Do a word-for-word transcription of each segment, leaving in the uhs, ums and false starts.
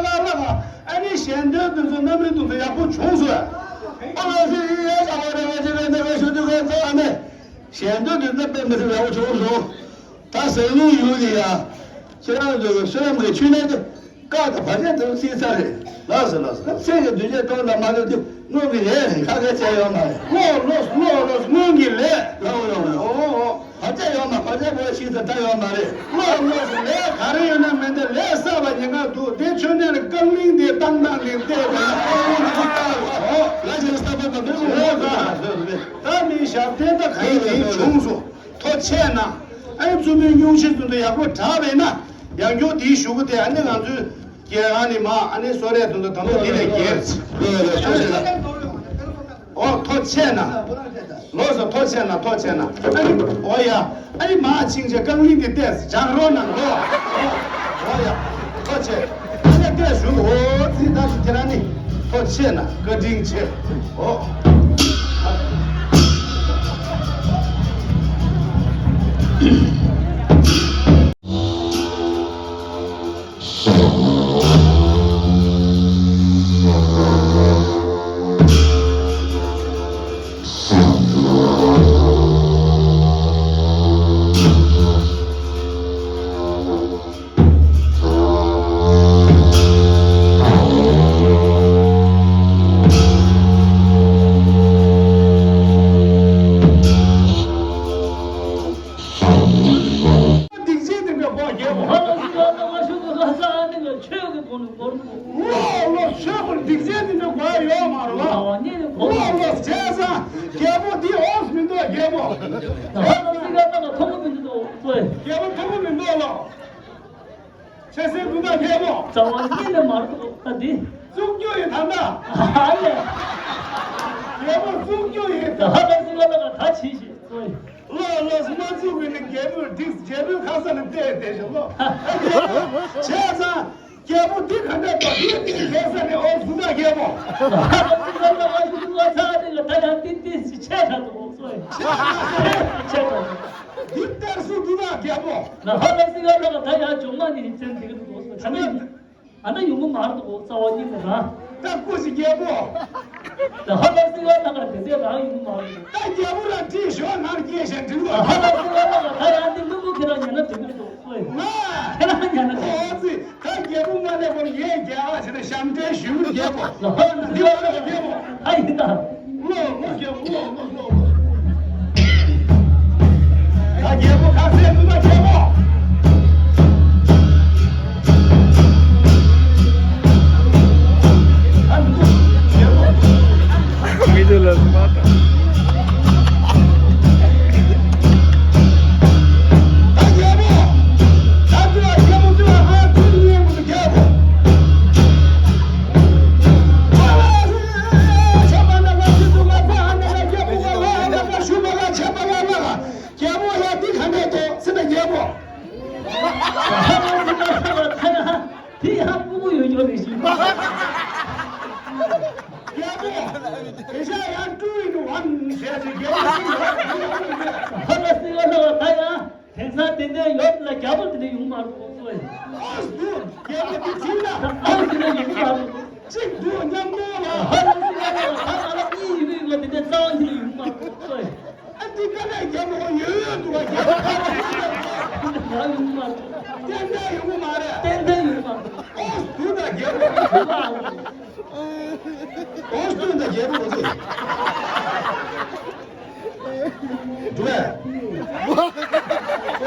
ལ་ལ་ལ་ཨ་ནི་ཞལ་འདོན་དེ་ཚོ་རྣམ་རིག་དེ་ཚོ་ཡག་པོ་བྱུང་སོང་། ཨ་ལ་སི་ཡ་ཞ་བ་རེ་བ་ཅི་རེ་འདི་རེ་ཞུ་དུས་ག་ཚོ་ཨ་ནི་ཞལ་འདོན་དེ་ཚོ་དཔེ་མི་སྲིད་ཡག་པོ་བྱུང་སོང་། ད་ཟེར་ལུགས་ཡོད་ཀྱི་ཡ། ཁྱེད་རང་ཚོ་གི་བསོད་ནམས་ཀྱི་མཆོད་གནས་དེ་བཀའ་དང་བར་ཆད་དུ་སྲིད་ས་རེད། ལགས་སོ་ལགས་སོ། ད་ཚེ་གི་འདུས་བྱས་སྟོང་དང་མ་ལུས་དེ་སྔོན་གྱི་ལས་རེད། ཁ་སྐད་ཆ་ཡོད་མ་རེད། ལོ་ལོ་ལོ་ལོ་སྔོན་གྱི་ལས། ལགས་ལགས་ལགས། ཨོ་ཨོ། བར་ཆད་ཡོད་མ་བར་ཆད་པོ་ཤི་ས་ད་ཡོད་མ་རེད། ལོ་ལོ་ལས་ག་རེ་ཡོད་ན་མེད་ན་ལས་བསགས་པ་ཉེན་ཁ་འདུག་དེ་མཆོད་གནས་ལ་རྐང་གླིང་དེ་བཏང་བཏང་ནས་བལྟས་པ་ཡིན་ན་རྐང་གླིང་དེ་བཏང་བ། ལགས་སོ་ལགས་སོ། ད་མི་ཞབས་བརྟན་ད་ག་ཡིན་དེ་བྱུང་སོང་། ཐོ་ཆད་ན། ཨ་ནི་བཙུན་མོའི་སྙུང་གཞི་ཚོ་འདི་ཡག་པོ་དྲག་པས་ན། ཡང་སྐྱོ་དེའི་གཞུག་གུ་དེ་ཨ་ནི་ང་ཚོའི་རྒྱལ་ཨ་ནི་མ་ཨ་ནི་གསོལ་རས་དེ་ཚོ་དང་པོ་འདི་ལས་རྒྱལ། ཨོ་ཐོ་ཆད་ན། ལོ་སོ་ཐོ་ཆད་ན་ཐོ་ཆད་ན། ཨ་ནི་ཨོ་ཡ། ཨ་ནི་མ་ཕྱིན་ཆད་རྐང་གླིང་དེ་བལྟས་སྦྱང་རོགས་གནང་ལོ། ཨོ་ཡ། ཐོ་ཆད། ཨ་ནི་བལྟས་བཞུགས། ཨོ་ཙི་ད་ཁྱེད་རང་ནི། ཐོ་ཆད་ན་བཀའ་དྲིན་ཆེ། ཨོ། སྡིག་ཅན་དེ་འདྲ་གོ་རྒྱལ་པོ། ཧ་ལ་སི་ལ་ལ་མ་ཤོད་དུ་ལྷ་ས་ཨ་ནི་ལ་ཆོས་ཀྱི་སྒོ་ནས་སྒོར་མོ། ལོ་ལོ་ཆོས་པར་སྡིག་ཅན་དེ་འདྲ་གོ་ཡ་ཡོད་མ་རེད་བ། ལོ་ལོ་བྱས་ཙང་རྒྱལ་པོ་འདི་ཨོ་མི་འདུག་རྒྱལ་པོ། ཧ་ལ་སི་ལ་ལ་མཐོང་གི་མི་འདུག་ཙོ། རྒྱལ་པོ་མཐོང་གི་མི་འདུག་ལོ། ཆེ་སེ་དགུན་ཁ་རྒྱལ་པོ། རྩ་བ་ཉིད་ནས་མ་གཏོགས་ད་འདི། བཙུགས་རྒྱུ་ཡིན་ད་ལྟ། ཨ་ལས། རྒྱལ་པོ་བཙུགས་རྒྱུ་ཡིན་ད། ཧ་ལ་སི་ལ་ལ་ད་ཕྱིན་ཤིག་ཙོ། ལོ་ལོ་སུ་མ་བཙུགས་པའི་ནི་རྒྱལ་པོས་འགྲིག་རྒྱལ་པོའི་ཁ་ས་ནས་བལྟས་བསྡད་ཤག་ལོ། བྱས་ཙང་རྒྱལ་པོ་འདི་ག་འདྲ་དོ་འདི་འདི་ཁ་ས་ནས་ཨོ་སུ་ད་རྒྱལ་པོ། ཧ་ལ་སི་ལ་ལ་ཨ་ཤུ་ལ་ཚ་ནི་ལ་ད་ཡང་ ཆད་ཆ་འདུག་གོ་སོ་ཡི། ཆད་ཆ་འདུག་འདི་ལྟར་སུ་འདུག་ན་རྒྱལ་པོ། ན་ཧ་ལ་སི་ག་ལ་ག་ད་ཡ་ཇོ་མ་ནི་ཅན་དེ་གི་འདུག་གོ་སོ་ད་ནི། ཨ་ན་ཡོང་གི་མ་རེད་དོ་རྩ་བ་ཉིད་ནས་རང་། ད་སྐུ་ཞིག་རྒྱལ་པོ། ད་ཧ་ལ་སི་ཡ་ལ་ཀ་དེ་ཚེ་རང་ཡོང་གི་མ་རེད། ད་རྒྱལ་པོ་ལ་དྲིས་ཞོ་ནར་སྐྱེས་ཤ་འདྲི་བ། ཧ་ལ་སི་ཡ་ལ་ཀ་ད་ཡང་འདི་ནུ་མོ་ཁྱེད་རང་ཉན་ན་འགྲིག་གི་རེད་དོ་སོ་ཡི། ང་། ཁྱེད་རང་ཉན་ན་འགྲིག་གི་རེད། ད་རྒྱལ་པོ་མ་ལས་བར་ངས་རྒྱལ་བ་བྱས་ན་ཞབས་འདྲེན་ཞུ་རྒྱལ་པོ། ལ་ཧ་ན་འདི་བ་ལ་རྒྱལ་པོ། ཨ་ཡིན་ད། ལོ་ལོ་རྒྱལ་པོ་ལོ་ལོ་ལོ་ལོ། ད་རྒྱལ་པོ་ཁ་སེ་ནུ་ད་རྒྱལ་པོ། ད་ནུ་རྒྱལ་པོ། མི་དེ་ལ་མ་ད། ད་རྒྱལ་པོ། ད་དུ་རྒྱལ་པོ་དུ་ཨ་ཁུ་ཉེ་མོ་རྒྱལ་པོ། རྒྱལ་པོ་ཡ་འདི་ག་འདྲས་དོ་སི་ན་རྒྱལ་པོ། དེ་ཡང་སྤུ་གུ་ཡོད་ཀྱོག་རེད་ཞུ། རྒྱལ་པོ། དེ་ཤ་ཡང་ཀྲུའུ་ཡིན་ཝན་ཟེར་ཏེ་རྒྱལ་པོ་ཧ་ལ་སི་ཡོད་ལ་ད་ཡང་དེང་སང་དེ་འདྲ་ཡོད་ལ་རྒྱལ་པོ་དེ་འདྲ་ཡོང་མ་རུང་སོ་ཡིན། ཨོ་སི་འདུག་རྒྱལ་པོ་དེ་ཚིག་ལ་ཨོ་སི་དེ་འདྲ་ཡོང་མ་རུང་། གཅིག་འདུག་མཉམ་དུ་ལ་ཧ་ལ་སི་ཡོད་ལ་ད་ང་ལ་གཉིས་ཡོད་ཡོད་དེ་འདྲ་རྩ་བ་ཉིད་ནས་ཡོང་མ་རུང་སོ་ཡིན། ཨ་འདི་ཀ་ནས་རྒྱལ་པོ་ཡོད་ཡོད་འདུག་བ་རྒྱལ་པོ་ཁ་བ་ཡོད་ཡོད་འདུག་ང་ཡོང་མ་རུང་། ཏན་ཏན་ཡོང་གི་མ་རེད། ཏན་ཏན་ཡོང་མ་རུང་། ཨོ་སི་འདུག་ད་རྒྱལ་པོ་ཡོང་མ་རུང་། ཨོ་སྟོན་དང་རྒྱལ་པོ་ང་ཚོ་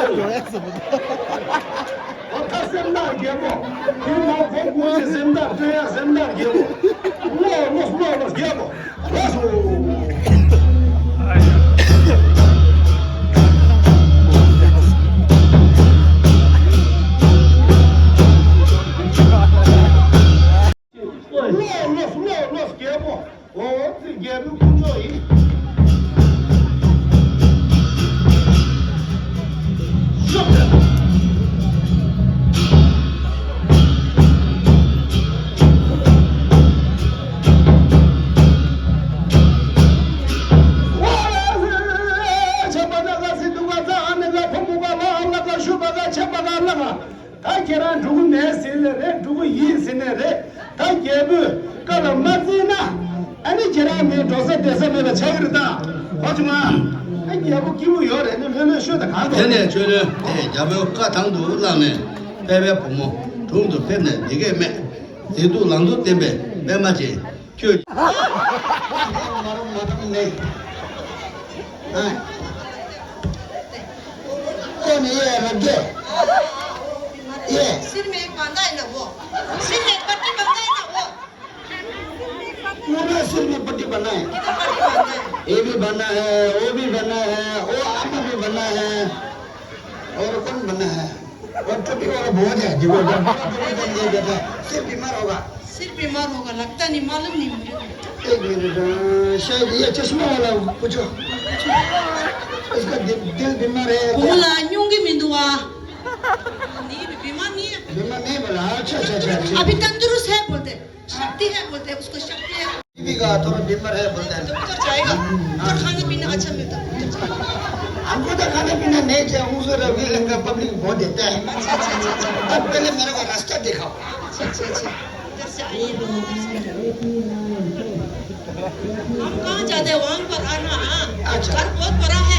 འགྲོ་བས། ཨོ་ད་སེམས་ཐག་རྒྱལ་པོ། དེ་མ་གོ་དགོས་ཀྱི་སེམས་ཐག་སྟོན་ཡ་སེམས་ཐག་རྒྱལ་པོ། ལོ་ལོ་ལོ་ལོ་རྒྱལ་པོ། ལགས་སོ། ལོ་ལོ་ལོ་ལོ་རྒྱལ་པོ། འོ་འོ་ཙི་རྒྱལ་པོའི་དཀོན་མཆོག་ཡིན། ཤོག་ཟེར། ཆེན་པོ་ན་ག་སི་འདུག་ག་ཙ་ཨ་ནི་ག་ཕོ་མོ་ག་ལ་ཨ་ལ་ག་ཤུ་པ་ག་ཆེན་པ་ག་ལ་ག་ད་ཁྱེད་རང་འགྲོ་གི་མེད་ཟེར་ནས་རེད། འགྲོ་གི་ཡིན་ཟེར་ནས་རེད། ད་རྒྱལ་པོས་བཀའ་ལ་མ་བརྩིས་ན་ཨ་ནི་ཁྱེད་རང་མིན་འགྲོ་ས་བསྡད་ས་མེད་པ་ཆགས་ཀྱི་རེད་ད། ཧོ་ཅུ་མ། ཨ་རྒྱལ་པོ་སྐྱིད་པོ་ཡོད་རེད་ནི་ལྷོད་ལྷོད་ཤོད་ད་གང་འགྲོ། དེ་ནས་ཆོས་ལོན་དེ་རྒྱལ་པོའི་བཀའ་དང་དུ་བླངས་ནས་དཔལ་བའི་བུ་མོ་དྲུང་དུ་ཕེབས་ནས་འདི་སྐད་སྨྲས། མཛེས་སྡུག་ལང་ཚོ་ལྡན་པའི་པད་མ་ཅན། ཁྱོད། མ་རུང་མ་རུང་ནས། ཨ། ཁོ་ནི་ཡས་རབ་རྒྱས། ཡས། सिर में एक बांधा है ना वो। सिर में एक पट्टी बांधा है ना वो। पूरा सिर में पट्टी बांधा है। किधर पट्टी बांधा है? ये भी बांधा है, वो भी बांधा है, वो आमा भी बांधा है। और कौन बांधा है? और टोपी वाला बहुत है, देखो, इधर पूरा टोपी पहन के बैठा है। सिर बीमार होगा। सिर बीमार होगा, लगता नहीं, मालूम नहीं मुझे। एक मिनट, अ, शायद ये चश्मा वाला पूछो। इसका दिल, दिल बीमार है क्या? Pumula nyungi mindua. नहीं, बीमार नहीं है। बीमार नहीं बोला, अच्छा, अच्छा, अच्छा, अच्छा। अभी तंदुरुस्त है बोलते हैं, शक्ति है बोलते हैं, उसको शक्ति है। बीबी का थोड़ा बीमार है बोलते हैं। तो उधर जाएगा, उधर खाना पीना अच्छा मिलता है, उधर जाएगा। हमको तो खाना पीना नहीं चाहिए, उस तरह भी लंका पब्लिक बहुत देता है। अच्छा, अच्छा, अच्छा, अच्छा। अब पहले मेरे को रास्ता दिखाओ। अच्छा, अच्छा, अच्छा। उधर से आइए। हम कहाँ जाते हैं, वहाँ पर आना, हाँ। अच्छा। घर बहुत बड़ा है।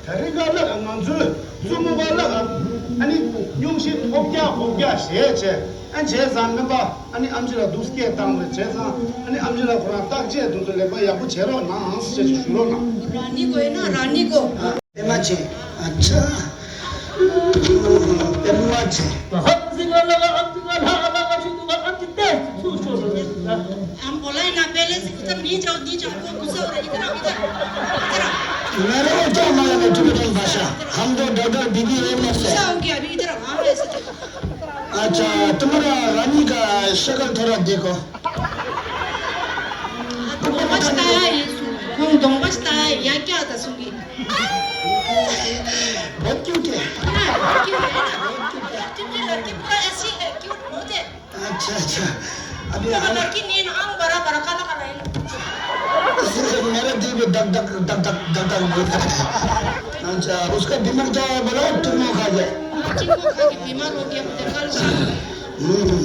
ད་རིང་ག་ལ་ང་ཚོས་བཙུན་མོ་ག་ལ་ཨ་ནི་སྙུང་གཞི་ཐོབ་རྒྱག་ཧོབ་རྒྱག་བྱས་བྱས། ཨ་བྱས་ཙང་སྨན་པ་ཨ་ནི་ཨམ་ཆི་ལ་འདུག་སྐད་བཏང་རེད། བྱས་ཙང་ཨ་ནི་ཨམ་ཆི་ལ་ཁོ་རང་བརྟག་དཔྱད་དུ་ཚོ་ལེགས་པ་ཡག་པོ་བྱེད་རོགས་གནང་ཟེར་ཞུ་རོགས་གནང་། रानी को है ना, रानी को। པད་མ་ཅན། ཨ་ཅག་པད་མ་ཅན། हम बोला है ना पहले से, उधर नहीं जाओ, नहीं जाओ, वो गुस्सा हो रहा है, इधर आओ, इधर आओ, इधर आओ। मेरे को क्या मालूम है टिबेटन भाषा? हम तो डॉक्टर बीबी रोड में से। गुस्सा हो गया, अभी इधर आओ, हाँ, ऐसे चलो। अच्छा, तुम्हारा रानी का शक्ल थोड़ा देखो। ཁོང་གདོང་པ་ཞིག་ལྟ་ཡ་ཡིན་གསུངས། ཁོང་གདོང་པ་ཞིག་ལྟ་ཡ་ཡིན། ཡ་ཀྱ་ད་གསུང་གི། अच्छा, अच्छा। अभी ये हम कलर की नींद आम बड़ा बड़ा काला काला है। मेरा दिल भी धक धक धक धक धक धक बोलता है। अच्छा, उसका बीमार क्या है बोला? टिम्मो खा गया। हाँ, टिम्मो खा के बीमार हो गया, बोलते कल शाम। हम्म।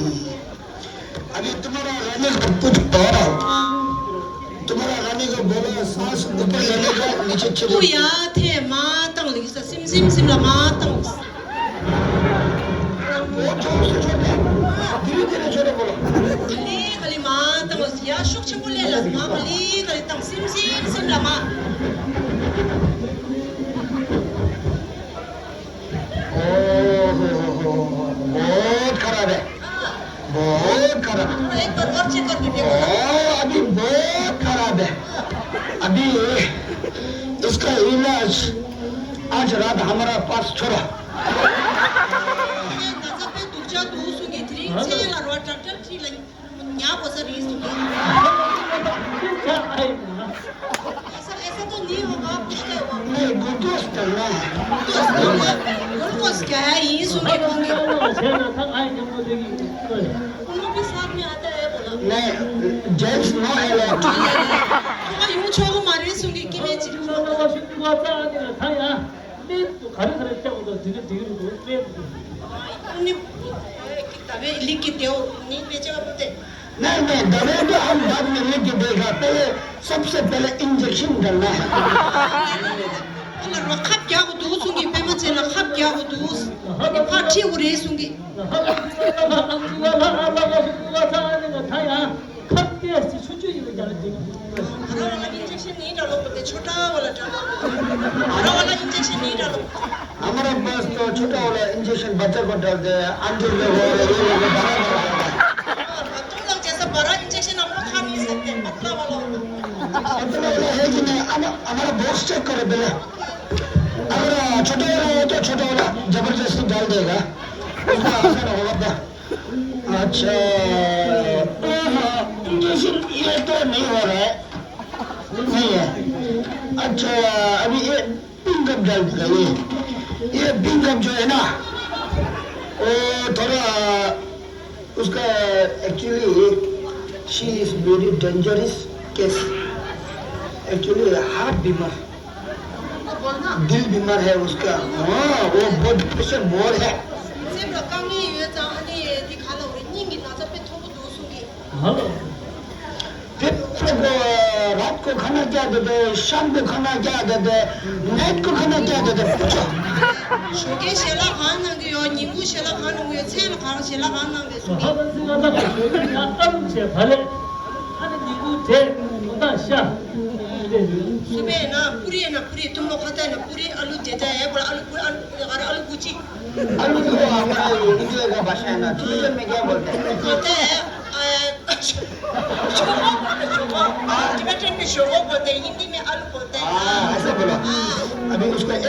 अभी तुम्हारा रानी को पूछ, तुम्हारा रानी को बोला, सांस ऊपर लेने का, नीचे छोड़ो। ཁོ་ཡ་ཐེ་མ་བཏང་ལིག་ས་སིམ་སིམ་སིམ་ལ་མ་བཏང་། बहुत जोर से छोड़ना है। धीरे धीरे छोड़ो बोलो। ག་ལེ་ག་ལེ་མ་བཏང་ཡ། ཤུགས་ཆེན་པོ་ལས་ལ་མ། ག་ལེ་ག་ལེ་བཏང་། སིམ་སིམ་སིམ་ལ་མ། ओहो, बहुत खराब है। बहुत खराब। थोड़ा एक बार और चेक करके देखो। ओ, अभी बहुत खराब है। अभी इसका इलाज आज रात हमारा पास छोड़ो। ये नजर पे दुख जा दो सुगे थ्री से ला रो डॉक्टर थ्री लग। ཉག་པོ་ས་རིང་སུ་ལེ། ऐसा, ऐसा तो नहीं होगा, कुछ तो होगा। नहीं, ग्लूकोज चढ़ना है। ग्लूकोज चढ़ना है। ग्लूकोज क्या है? यही सुन के होंगे। उनको भी साथ में आता है बोला। नहीं, जेंट्स नो अलाउड। तो यूं छोको मारे सुन के कि मैं चिल्लू। སྨན་དུ་ག་རེ་ག་རེ་བཏགས་འདུག་དེ་ནི་འགྲིག་རེད་འདུག་སྨན་དུ། ཨ་ནི་ད་བའི་ལིག་གི་དེའོ་ནི་དཔེ་ཆ་བ་དེ། नहीं, नहीं, दवाई तो हम बाद में लिख के देगा, पहले सबसे पहले इंजेक्शन डालना है। ཁོ་ལ་རོ་ཁབ་རྒྱག་དགོས་འདུག་གསུང་གི། པད་མ་ཅན་ལ་ཁབ་རྒྱག་དགོས་འདུག་ཕར་ཁྲིད་དགོས་རེད་གསུང་གི། ཁབ་ཏེ་སི་ཆུ་ཆུ་ཡིན་ལ་རྒྱག་ལ་འགྲིག་གི་འདུག་ང་རང་བ་ལ་ཨིན་ཇེག་ཤིན་ནི་འདྲ་ལོག་པ་དེ་ཆོ་འདྲ་བ་ལ་འདྲ་ལོག་ང་རང་བ་ལ་ཨིན་ཇེག་ཤིན་ནི་འདྲ་ལོག हमारे पास तो छोटा वाला इंजेक्शन बच्चा को डालते हैं, आंटी लोग और ये लोग बड़ा वाला होता है। तो लोग जैसा बड़ा इंजेक्शन हम लोग खा नहीं सकते, पतला वाला होता है। पतला वाला है कि नहीं? हम, हमारा बॉक्स चेक करो पहले। अगर छोटा वाला हो तो छोटा वाला जबरदस्ती डाल देगा, उसका असर होगा। अच्छा, इंजेक्शन ये तो नहीं हो रहा है, नहीं है। अच्छा, अभी ये पिंक कप डाल दिया। ये ये पिंक कप जो है ना, वो थोड़ा उसका, actually she is very dangerous case। Actually heart बीमार, दिल बीमार है उसका। हाँ, वो बहुत प्रेशर बहुत है। སེམས་ལ་དཀའ་ངལ་ཡོད་ཙང་། ཨ་ནི་དེ་ག་ལ་འོ་སྙིང་གི་ན་ཚ་དཔེ་མཐོ་པོ་འདུག་གསུང་གི། फिर को रात को खाना क्या देते हैं, शाम को खाना क्या देते हैं, नाइट को खाना क्या देते हैं, पूछो। ཞོགས་ཀའི་ཞལ་ལག་གང་གནང་གི་ཡོད། ཉིན་གུང་ཞལ་ལག་གང་གནང་གི་ཡོད། མཚན་ལ་གང་ཞལ་ལག་གང་གནང་གི་གསུང་གི། སུ་པའི་ན་པུ་རི་ན་པུ་རི། ཐུམ་མོ་ཁ་ཏའི་ན་པུ་རི། ཨ་ལུ་དེ་ད་ཡ་པོ་ཨ་ལུ་པུ་རི། ཨ་ལུ་ཨ་ལུ་ཨ་ལུ་ཀུ་ཅི། आलू तो हमारा हिंदू का भाषा है ना, टिबेटन में क्या बोलते हैं? बोलते हैं, अ, शोको बोलते हैं, शोको। हाँ। टिबेटन में शोको बोलते हैं, हिंदी में आलू बोलते हैं। हाँ, ऐसे बोलो। हाँ। अभी उसको एक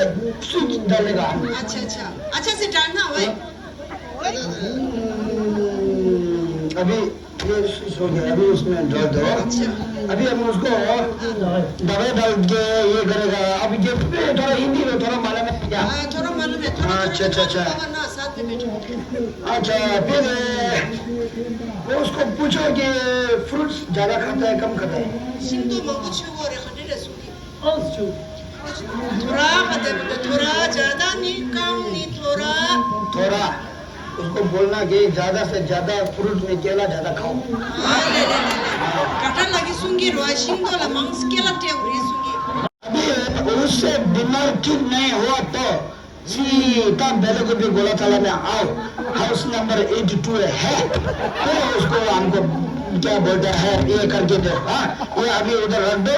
स्विच डालेगा। अच्छा, अच्छा। अच्छा से डालना हुआ है। हम्म, अभी ये स्विच हो गया, अभी उसमें डाल दो। अच्छा। अभी हम उसको दवाई डाल के ये करेगा। अब ये पे थोड़ा हिंदी में थोड़ा मालूम है क्या? हाँ, थोड़ा मालूम है। थोड़ा, हाँ, अच्छा, अच्छा, अच्छा। थोड़ा ना, साथ में बैठो। अच्छा, फिर वो उसको पूछो कि फ्रूट्स ज़्यादा खाता है, कम खाता है? ཤིང་ཏོག་མང་པོ་མཆོད་གོ་རེད། ག་འདྲ་རེད་གསུང་གི། ཨང་སུ། थोड़ा खाते बोलते, थोड़ा, ज्यादा नहीं, कम नहीं, थोड़ा। थोड़ा। उसको बोलना कि ज्यादा से ज्यादा फ्रूट में केला ज्यादा खाओ। हाँ, ले, ले, ले, ले। काटा लगी सुंगी रोआ, शिंदो ला मांस केला टे उरी सुंगी। अभी उससे बीमार ठीक नहीं हुआ तो सीधा बेलगुबी गोला थाला में आओ, हाउस नंबर एटी टू है, तो उसको हमको क्या बोलता है, ये करके दो। हाँ, ये अभी उधर रख दो।